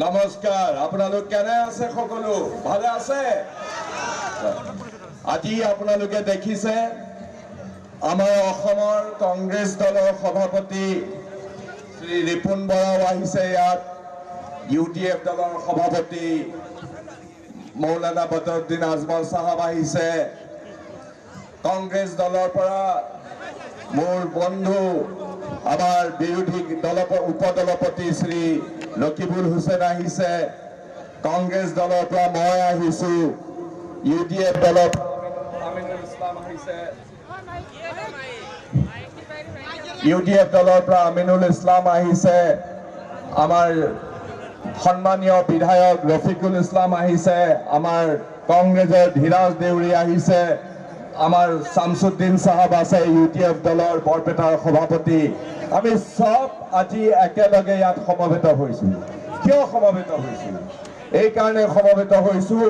নমস্কাৰ। আপোনালোক কেনে আছে? সকলো ভালে আছে? আজি আপোনালোকে দেখিছে, আমাৰ অসমৰ কংগ্ৰেছ দলৰ সভাপতি শ্ৰী ৰিপুণ বৰাও আহিছে ইয়াত, ইউ ডি এফ দলৰ সভাপতি মৌলানা বদৰুদ্দিন আজমল চাহাব আহিছে, কংগ্ৰেছ দলৰ পৰা মোৰ বন্ধু, আমাৰ বিৰোধী দল উপ দলপতি শ্ৰী ৰকিবুল হুছেইন আহিছে, কংগ্ৰেছ দলৰ পৰা মই আহিছো, ইউ ডি এফ দলৰ পৰা আমিনুল ইছলাম আহিছে, ইউ ডি এফ দলৰ পৰা আমিনুল ইছলাম আহিছে, আমাৰ সন্মানীয় বিধায়ক ৰফিকুল ইছলাম আহিছে, আমাৰ কংগ্ৰেছৰ ধীৰাজ দেউৰী আহিছে, আমাৰ শামছুদ্দিন চাহাব আছে, ইউ ডি এফ দলৰ বৰপেটাৰ সভাপতি। আমি চব আজি একেলগে ইয়াত সমবেত হৈছোঁ। কিয় সমবেত হৈছোঁ? এইকাৰণে সমবেত হৈছোঁ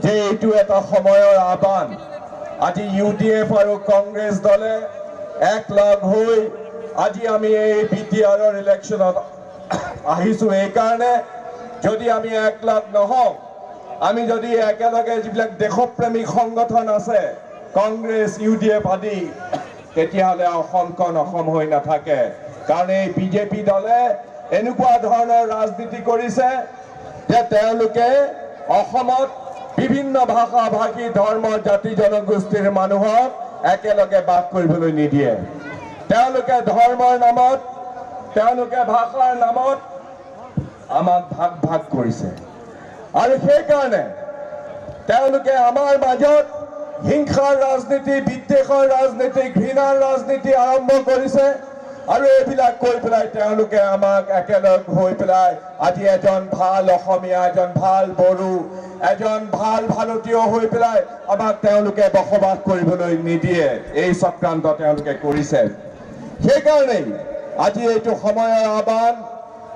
যে এইটো এটা সময়ৰ আহ্বান। আজি ইউ ডি এফ আৰু কংগ্ৰেছ দলে একলগ হৈ আজি আমি এই বি টি আৰৰ ইলেকশ্যনত আহিছোঁ। এইকাৰণে, যদি আমি একলগ নহওঁ, আমি যদি একেলগে যিবিলাক দেশপ্ৰেমিক সংগঠন আছে, কংগ্ৰেছ, ইউ ডি এফ আদি, তেতিয়াহ'লে অসমখন অসম হৈ নাথাকে। কাৰণ এই বিজেপি দলে এনেকুৱা ধৰণৰ ৰাজনীতি কৰিছে যে তেওঁলোকে অসমত বিভিন্ন ভাষা ভাষী, ধৰ্ম, জাতি, জনগোষ্ঠীৰ মানুহক একেলগে বাস কৰিবলৈ নিদিয়ে। তেওঁলোকে ধৰ্মৰ নামত, তেওঁলোকে ভাষাৰ নামত আমাক ভাগ ভাগ কৰিছে আৰু সেইকাৰণে তেওঁলোকে আমাৰ মাজত হিংসাৰ ৰাজনীতি, বিদ্বেষৰ ৰাজনীতি, ঘৃণাৰ ৰাজনীতি আৰম্ভ কৰিছে। আৰু এইবিলাক কৰি পেলাই তেওঁলোকে আমাক একেলগ হৈ পেলাই আজি এজন ভাল অসমীয়া, এজন ভাল বড়ো, এজন ভাল ভাৰতীয় হৈ পেলাই আমাক তেওঁলোকে বসবাস কৰিবলৈ নিদিয়ে। এই চক্ৰান্ত তেওঁলোকে কৰিছে। সেইকাৰণেই আজি এইটো সময়ৰ আহ্বান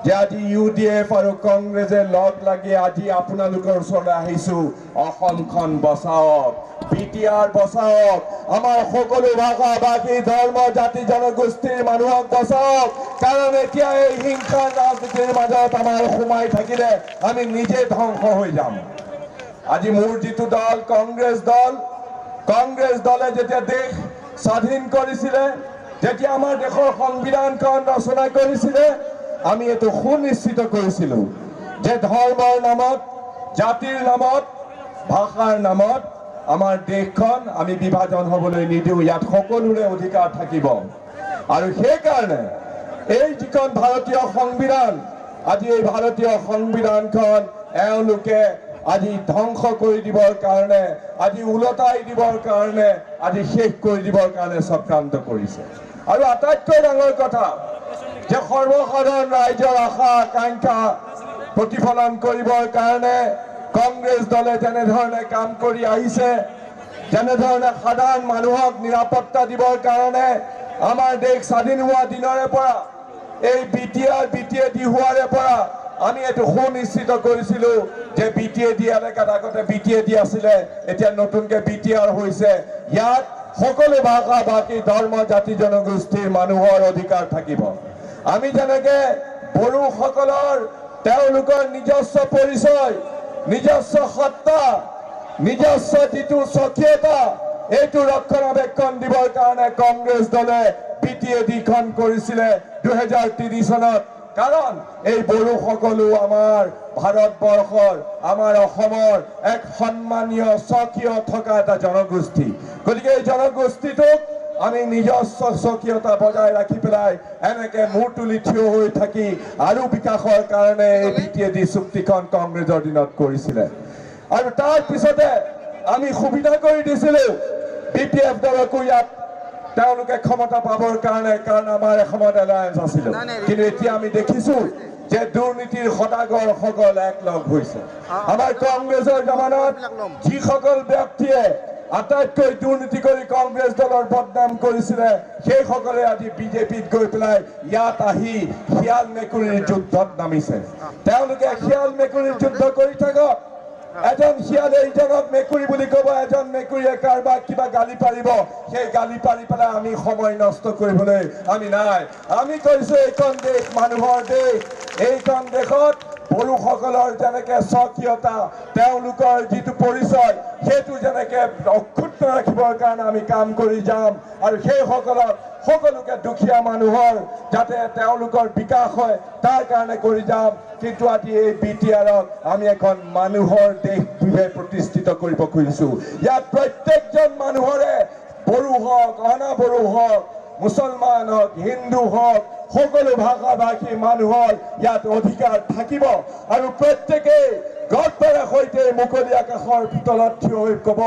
যে আজি ইউ ডি এফ আৰু কংগ্ৰেছে লগ লাগি আজি আপোনালোকৰ ওচৰলৈ আহিছো। অসমখন বচাওক, বি টি আৰ বচাওক, আমাৰ সকলো ভাষা ভাষী, ধৰ্ম, জাতি, জনগোষ্ঠীৰ মানুহক বচাওক। কাৰণ এতিয়া এই হিংসাৰ ৰাজনীতিৰ মাজত আমাৰ সোমাই থাকিলে আমি নিজে ধ্বংস হৈ যাম। আজি মোৰ যিটো দল, কংগ্ৰেছ দল, কংগ্ৰেছ দলে যেতিয়া দেশ স্বাধীন কৰিছিলে, যেতিয়া আমাৰ দেশৰ সংবিধানখন ৰচনা কৰিছিলে, আমি এইটো সুনিশ্চিত কৰিছিলো যে ধৰ্মৰ নামত, জাতিৰ নামত, ভাষাৰ নামত আমাৰ দেশখন আমি বিভাজন হ'বলৈ নিদিওঁ। ইয়াত সকলোৰে অধিকাৰ থাকিব। আৰু সেইকাৰণে এই যিখন ভাৰতীয় সংবিধান, আজি এই ভাৰতীয় সংবিধানখন এওঁলোকে আজি ধ্বংস কৰি দিবৰ কাৰণে, আজি ওলটাই দিবৰ কাৰণে, আজি শেষ কৰি দিবৰ কাৰণে চক্ৰান্ত কৰিছে। আৰু আটাইতকৈ ডাঙৰ কথা যে সৰ্বসাধাৰণ ৰাইজৰ আশা আকাংক্ষা প্ৰতিফলন কৰিবৰ কাৰণে কংগ্ৰেছ দলে যেনেধৰণে কাম কৰি আহিছে, যেনেধৰণে সাধাৰণ মানুহক নিৰাপত্তা দিবৰ কাৰণে আমাৰ দেশ স্বাধীন হোৱা দিনৰে পৰা, এই B T R, B T A D হোৱাৰে পৰা আমি এইটো সুনিশ্চিত কৰিছিলো যে বি টি এ ডি এলেকাত, আগতে বি টি এ ডি আছিলে, এতিয়া নতুনকে বি টি আৰ হৈছে, ইয়াত সকলো ভাষা ভাষী, ধৰ্ম, জাতি, জনগোষ্ঠীৰ মানুহৰ অধিকাৰ থাকিব। আমি যেনেকে বড়োসকলৰ তেওঁলোকৰ নিজস্ব পৰিচয়, নিজস্ব সত্তা, নিজস্ব যিটো স্বকীয়তা, এইটো ৰক্ষণাবেক্ষণ দিবৰ কাৰণে কংগ্ৰেছ দলে বি টি এ ডিখন কৰিছিলে 2003 চনত। কাৰণ এই বড়োসকলো আমাৰ ভাৰতবৰ্ষৰ, আমাৰ অসমৰ এক সন্মানীয় স্বকীয় থকা এটা জনগোষ্ঠী। গতিকে এই জনগোষ্ঠীটোক আমি নিজস্ব স্বকীয়তা বজাই ৰাখি পেলাই এনেকে মূৰ তুলি থিয় হৈ থাকি আৰু বিকাশৰ কাৰণে এই বি টি এ ডি চুক্তিখন কংগ্ৰেছৰ দিনত কৰিছিলে। আৰু তাৰ পিছতে আমি সুবিধা কৰি দিছিলো বি পি এফ দলকো ইয়াত তেওঁলোকে ক্ষমতা পাবৰ কাৰণে, কাৰণ আমাৰ এসময়ত এলায়েন্স আছিলে। কিন্তু এতিয়া আমি দেখিছো যে দুৰ্নীতিৰ সদাগৰসকল একলগ হৈছে। আমাৰ কংগ্ৰেছৰ জমানাত যিসকল ব্যক্তিয়ে আটাইতকৈ দুৰ্নীতি কৰি কংগ্ৰেছ দলৰ বদনাম কৰিছিলে, সেইসকলে আজি বিজেপিত গৈ পেলাই ইয়াত আহি শিয়াল মেকুৰীৰ যুদ্ধত নামিছে। তেওঁলোকে শিয়াল মেকুৰীৰ যুদ্ধ কৰি থাকক। এজন শিয়ালে ইজনক মেকুৰী বুলি ক'ব, এজন মেকুৰীয়ে কাৰোবাক কিবা গালি পাৰিব। সেই গালি পাৰি পেলাই আমি সময় নষ্ট কৰিবলৈ আমি নাই। আমি কৈছো, এইখন দেশ মানুহৰ দেশ। এইখন দেশত বড়োসকলৰ যেনেকে স্বকীয়তা, তেওঁলোকৰ যিটো পৰিচয়, সেইটো যেনেকে অক্ষুণ্ণ ৰাখিবৰ কাৰণে আমি কাম কৰি যাম আৰু সেইসকলক সকলোকে দুখীয়া মানুহৰ যাতে তেওঁলোকৰ বিকাশ হয়, তাৰ কাৰণে কৰি যাম। কিন্তু আজি এই বিটিআৰক আমি এখন মানুহৰ দেশ ৰূপে প্ৰতিষ্ঠিত কৰিব খুজিছো। ইয়াত প্ৰত্যেকজন মানুহৰে, বড়ো হওক, অনা বড়ো হওক, মুছলমান হওক, হিন্দু হওক, সকলো ভাষা ভাষী মানুহৰ ইয়াত অধিকাৰ থাকিব আৰু প্ৰত্যেকেই গৰ্বেৰে সৈতে মুকলি আকাশৰ তলত থিয় হৈ ক'ব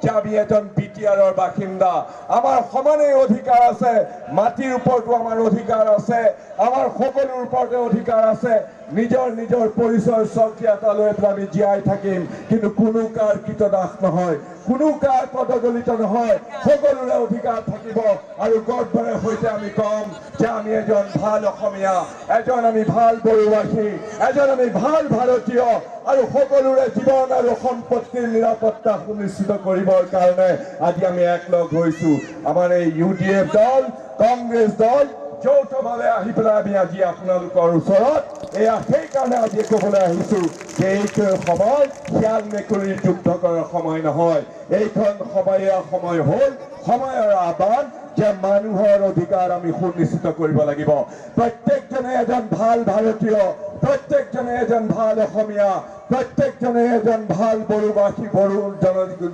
যে আমি এজন বিটিআৰৰ বাসিন্দা, আমাৰ সমানেই অধিকাৰ আছে, মাটিৰ ওপৰতো আমাৰ অধিকাৰ আছে, আমাৰ সকলোৰ ওপৰতে অধিকাৰ আছে। নিজৰ নিজৰ পৰিচয়, স্বকীয়তা লৈ পেলাই আমি জীয়াই থাকিম, কিন্তু কোনো কাৰ কৃতদাস নহয়, কোনো কাৰ পদদলিত নহয়। সকলোৰে অধিকাৰ থাকিব আৰু গৰ্বেৰে সৈতে আমি ক'ম যে আমি এজন ভাল অসমীয়া, এজন আমি ভাল বড়োবাসী, এজন আমি ভাল ভাৰতীয় আৰু সকলোৰে জীৱন আৰু সম্পত্তিৰ নিৰাপত্তা সুনিশ্চিত কৰিবৰ কাৰণে আজি আমি একলগ হৈছো। আমাৰ এই ইউডিএফ দল, কংগ্ৰেছ দল যৌথভাৱে আহি পেলাই আমি আজি আপোনালোকৰ ওচৰত এয়া সেইকাৰণে আজি ক'বলৈ আহিছো যে এইটো সময় শিয়াল মেকুৰীৰ যুদ্ধ কৰাৰ সময় নহয়। এইখন সময় হ'ল সময়ৰ আহ্বান যে মানুহৰ অধিকাৰ আমি সুনিশ্চিত কৰিব লাগিব। প্ৰত্যেকজনে এজন ভাল ভাৰতীয়, প্ৰত্যেকজনে এজন ভাল অসমীয়া, প্ৰত্যেকজনে এজন ভাল বড়োবাসী, বড়ো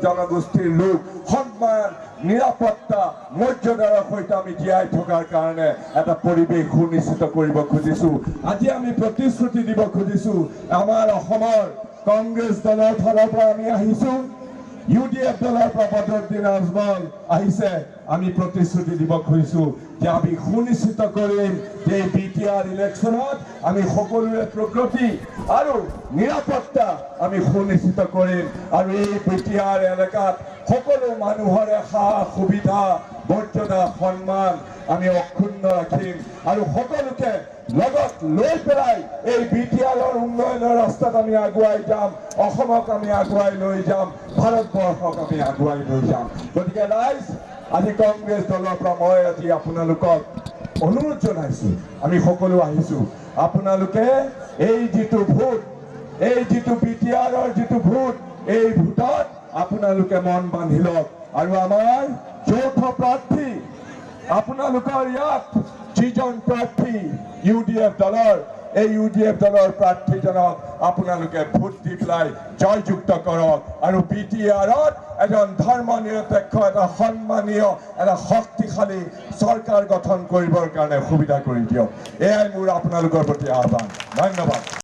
জনগোষ্ঠীৰ লোক, সন্মান, নিৰাপত্তা, মৰ্যাদাৰ সৈতে আমি জীয়াই থকাৰ কাৰণে এটা পৰিৱেশ সুনিশ্চিত কৰিব খুজিছো। আজি আমি প্ৰতিশ্ৰুতি দিব খুজিছো, আমাৰ অসমৰ কংগ্ৰেছ দলৰ ফালৰ পৰা আমি আহিছো, ইউডিএফ দলৰ পৰা বদৰুদ্দিন আজমল আহিছে। আমি প্ৰতিশ্ৰুতি দিব খুজিছো যে আমি সুনিশ্চিত কৰিম যে এই বিটিআৰ ইলেকশ্যনত আমি সকলোৰে প্ৰগতি আৰু নিৰাপত্তা আমি সুনিশ্চিত কৰিম আৰু এই বিটিআৰ এলেকাত সকলো মানুহৰে সা সুবিধা, মৰ্যাদা, সন্মান আমি অক্ষুণ্ণ ৰাখিম আৰু সকলোকে লগত লৈ পেলাই এই বিটিআৰৰ উন্নয়নৰ ৰাস্তাত আমি আগুৱাই যাম, অসমক আমি আগুৱাই লৈ যাম, ভাৰতবৰ্ষক আমি আগুৱাই লৈ যাম। গতিকে ৰাইজ, আজি কংগ্ৰেছ দলৰ পৰা মই আজি আপোনালোকক অনুৰোধ জনাইছো, আমি সকলো আহিছো, আপোনালোকে এই যিটো ভোট, এই যিটো বিটিআৰৰ যিটো ভোট, এই ভোটত আপোনালোকে মন বান্ধি লওক আৰু আমাৰ যৌথ প্ৰাৰ্থী, আপোনালোকৰ ইয়াত যিজন প্ৰাৰ্থী ইউডিএফ দলৰ, এই ইউডিএফ দলৰ প্ৰাৰ্থীজনক আপোনালোকে ভোট দি পেলাই জয়যুক্ত কৰক আৰু বিটিআৰত এজন ধৰ্ম নিৰপেক্ষ, এটা সন্মানীয়, এটা শক্তিশালী চৰকাৰ গঠন কৰিবৰ কাৰণে সুবিধা কৰি দিয়ক। এয়াই মোৰ আপোনালোকৰ প্ৰতি আহ্বান। ধন্যবাদ।